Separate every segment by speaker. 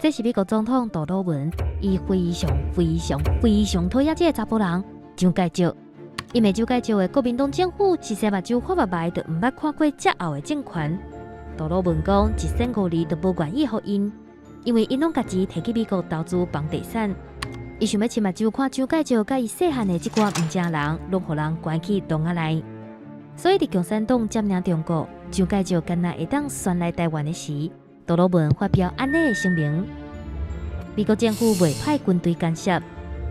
Speaker 1: 這是美國總統杜魯門，伊非常非常非常討厭這個查埔人蔣介石，因為蔣介石的國民黨政府是生目睭看目覓，就毋捌看過遮後的政權。杜魯門講一仙五二都無願意予𪜶，因為𪜶攏共錢提去美國投資房地產。伊想欲親目睭看蔣介石佮伊細漢的這寡毋正人，攏予人關去籠仔內。所以佇共產黨佔領中國，蔣介石敢若會當旋來台灣的時，杜魯門發表按呢的聲明：美國政府袂派軍隊干涉，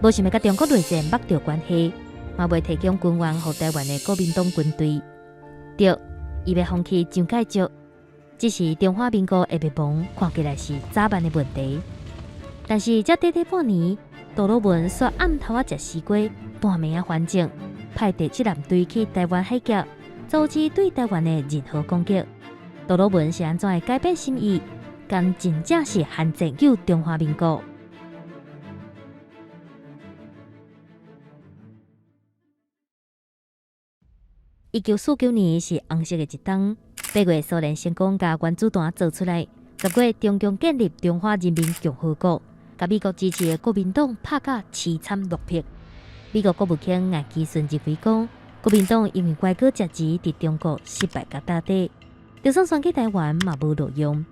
Speaker 1: 無想欲佮中國內戰縛著關係，嘛袂提供軍援予台灣的國民黨軍隊。對，伊欲放棄蔣介石，只是中華民國的滅亡，看起來是早晚的問題。但是這短短半年，杜魯門煞暗頭仔食西瓜，半暝仔反正，派第七艦隊去台灣海峽，阻止對台灣的任何攻擊。杜魯門是按怎會改變心意？敢真正是韓戰救中華民國？1949年是紅色的一冬，8月蘇聯成功共原子彈做出來，10月中共建立中華人民共和國，共美國支持的國民黨拍甲淒慘落魄。美國國務卿艾奇遜認為講，國民黨因為歪果食錢佇中國失敗甲打底，就算選去台灣嘛無路用，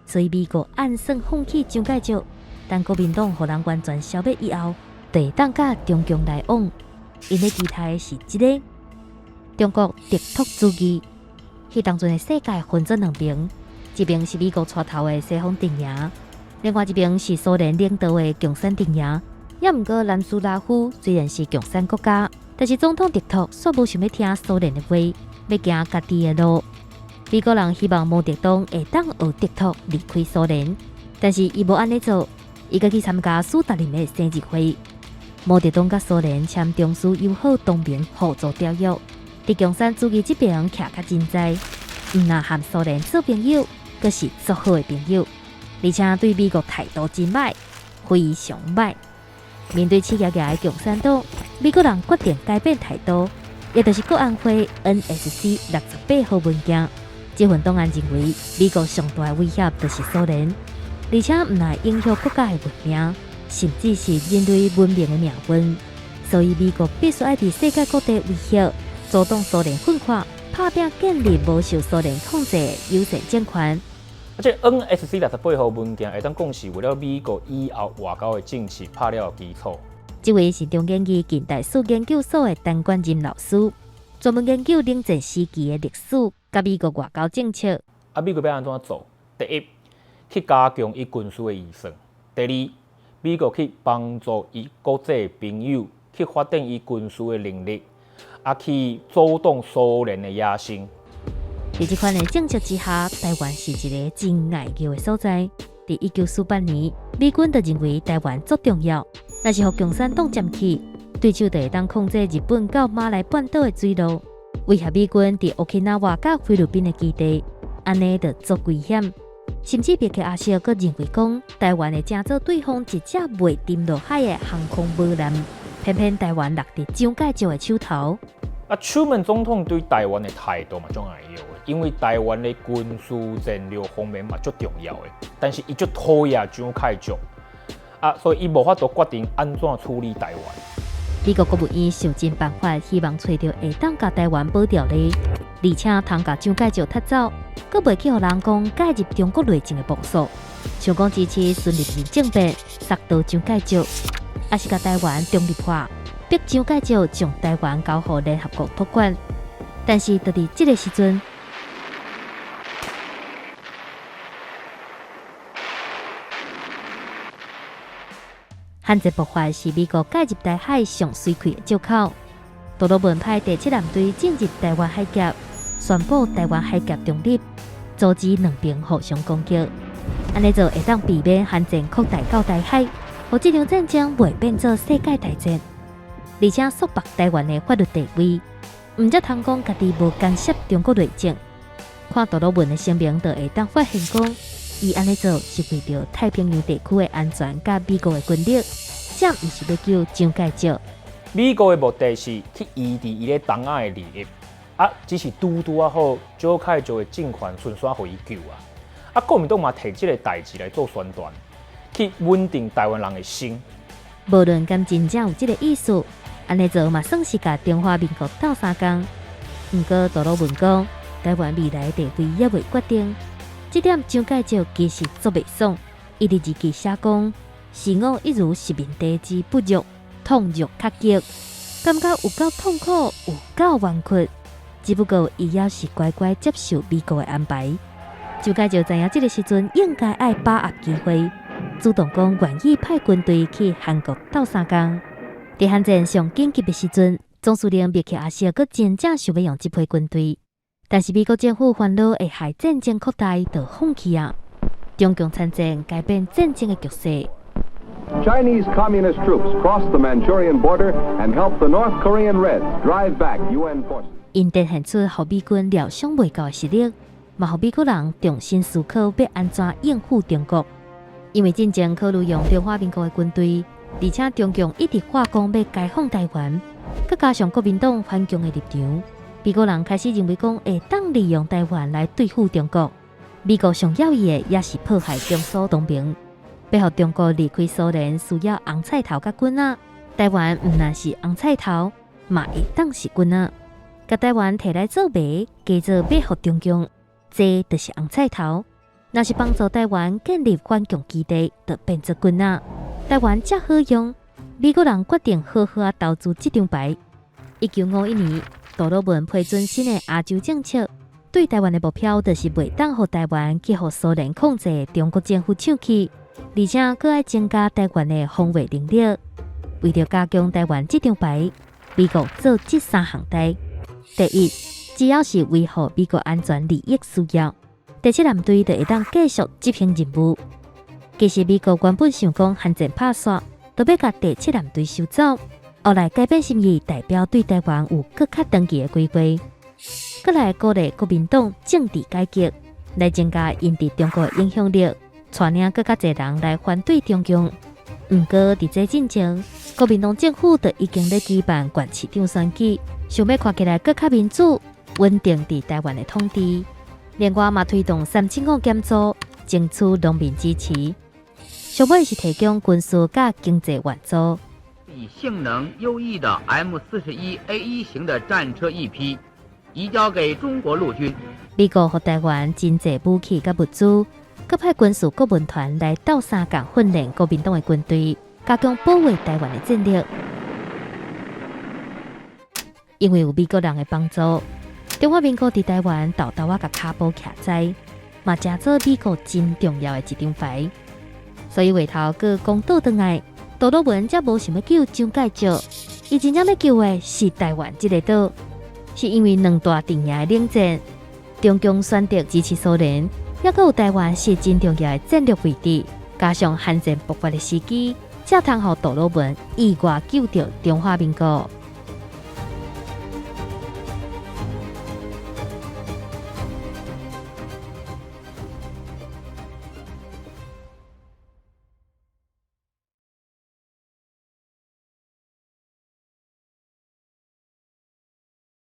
Speaker 1: 所以美國按算放棄蔣介石，等國民黨予人完全消滅以後，就會當佮中共來往。𪜶咧期待的是這个中國特托主義。彼當陣的世界分做兩邊，一邊是美國帶頭的西方陣營，另外一邊是蘇聯領導的共產陣營。也毋過南斯拉夫雖然是共產國家，但是總統特托煞無想欲聽蘇聯的話，欲行家己的路。美國人希望毛澤東會當學特托離開蘇聯，但是伊無按呢做，伊閣去參加斯大林的生日會。毛澤東佮蘇聯簽中蘇友好同盟互助條約，佇共產主義這邊徛較實在，毋若和蘇聯做朋友，閣是足好的朋友，而且對美國態度真䆀，非常䆀。面對刺激的共產黨，美國人決定改變態度，也就是國安會 NSC 68號文件。這份檔案認為，美國上大的威脅就是蘇聯，而且毋但影響國家的文明，甚至是人類文明的命運。所以美國必須愛佇世界各地威脅，阻擋蘇聯分化，拍拚建立無受蘇聯控制的友善政權。
Speaker 2: 啊，這 NSC 68號文件會當講是為了美國以後外交的政策拍了基礎。
Speaker 1: 這位是中研院近代史研究所的陳冠任老師，專門研究冷戰時期的歷史佮美國外交政策。
Speaker 2: 啊，美國欲按怎做？第一，去加強伊軍事的預算；第二，美國去幫助伊國際朋友去發展伊軍事的能力，啊，去阻擋蘇聯的野心。
Speaker 1: 佇這款的政策之下，台灣是一個真礙搝的所在。佇1948年，美軍就認為台灣足重要，若是予共產黨佔去，對手就會當控制日本到馬來半島的水路，威脅美軍佇 Okinawa 佮菲律賓的基地，按呢就足危險。甚至麥克阿瑟閣認為講，台灣會成做對方一隻袂沉落海的航空母艦，偏偏台灣落佇蔣介石的手頭。
Speaker 2: 啊，楚門總統對台灣的態度嘛，足礙搝的，因為台灣的軍事戰略方面嘛足重要的，但是伊足討厭蔣介石，啊，所以伊無法度決定按怎處理台灣。
Speaker 1: 美國國務院想盡辦法，希望揣著會當共台灣保著的，而且通共蔣介石踢走，閣袂去予人講介入中國內政的部署，像講支持孫立人政變，殺掉蔣介石，抑是共台灣中立化。逼蔣介石將台灣交予聯合國託管，但是就佇這个時陣，韓戰爆發是美國介入台海上媠氣的藉口。杜魯門派第七艦隊進入台灣海峽，宣布台灣海峽中立，阻止兩邊互相攻擊，按呢做會當避免韓戰擴大到台海，予這場戰爭袂變做世界大戰。而且束縛台灣的法律地位，毋才通講家己無干涉中國內政。看杜魯門的聲明，就會當發現講，伊按呢做是為著太平洋地區的安全佮美國的軍力，這毋是欲救蔣介石。
Speaker 2: 美國的目的是去維持伊咧東亞的利益，啊，只是拄拄仔好，蔣介石的政權順紲予伊救啊。啊，國民黨嘛提這个代誌來做宣傳，去穩定台灣人的心。
Speaker 1: 無論敢真正有這个意思，按呢做嘛算是共中華民國鬥相共。毋過杜魯門講，台灣未來地位猶未決定，這點蔣介石其實足袂爽。伊佇日記寫講：視我一如殖民地之不辱，痛若卡擊，感覺有夠痛苦，有夠冤屈。只不過伊猶是乖乖接受美國的安排。蔣介石知影這个時陣應該愛把握機會，主動講願意派軍隊去韓國鬥相共。佇韓戰上緊急的時陣，總司令麥克阿瑟閣真正想欲用這批軍隊，但是美國政府煩惱會害戰爭擴大，就放棄啊。中共參戰改變戰爭的局勢。
Speaker 3: Chinese Communist troops crossed the Manchurian border and helped the North Korean Reds drive back UN forces.
Speaker 1: 𪜶展現出予美軍料想袂到的實力，嘛予美國人重新思考欲按怎應付中國。因為進前考慮用中華民國的軍隊，而且中共一直喊講欲解放台灣，閣加上國民黨反共的立場，美國人開始認為講會當利用台灣來對付中國。美國上要意的也是破壞中蘇同盟，欲予中國離開蘇聯需要紅菜頭佮棍仔，台灣毋但是紅菜頭，嘛會當是棍仔。共台灣提來做賣，加做賣予中共，這就是紅菜頭。若是幫助台灣建立反共基地，就變做棍仔。台灣遮好用，美國人決定好好仔投資這張牌。1951年，杜魯門批准新的亞洲政策，對台灣的目標就是袂當予台灣去予蘇聯控制的中國政府搶去，而且閣愛增加台灣的防衛能力。為著加強台灣這張牌，美國做這三項代。第一，只要是維護美國安全利益需要，第七艦隊就會當繼續執行任務。其實美國原本想講韓戰拍煞，就欲共第七艦隊收走，後來改變心意，代表對台灣有閣較長期的規劃。閣來鼓勵國民黨政治改革，來增加𪜶佇中國的影響力，帶領閣較濟人來反對中共。毋過佇這進前，國民黨政府就已經咧舉辦縣市長選舉，想欲看起來閣較民主、穩定佇台灣的統治。另外嘛推動375減租，爭取農民支持。上尾是提供軍事佮經濟援助。
Speaker 4: 以性能優異的 M41 A1型的戰車一批，移交給中國陸軍。
Speaker 1: 美國予台灣真濟武器佮物資，閣派軍事顧問團來鬥相共訓練國民黨的軍隊，加強保衛台灣的戰力。因為有美國人的幫助，中華民國佇台灣沓沓仔共跤步徛在，嘛成做美國真重要的一張牌。所以話頭閣講倒轉來，杜魯門才無想欲救蔣介石，伊真正欲救的是台灣這個島，是因為兩大陣營的冷戰，中共選擇支持蘇聯，猶閣有台灣是真重要的戰略位置，加上韓戰爆發的時機，才通予杜魯門意外救著中華民國。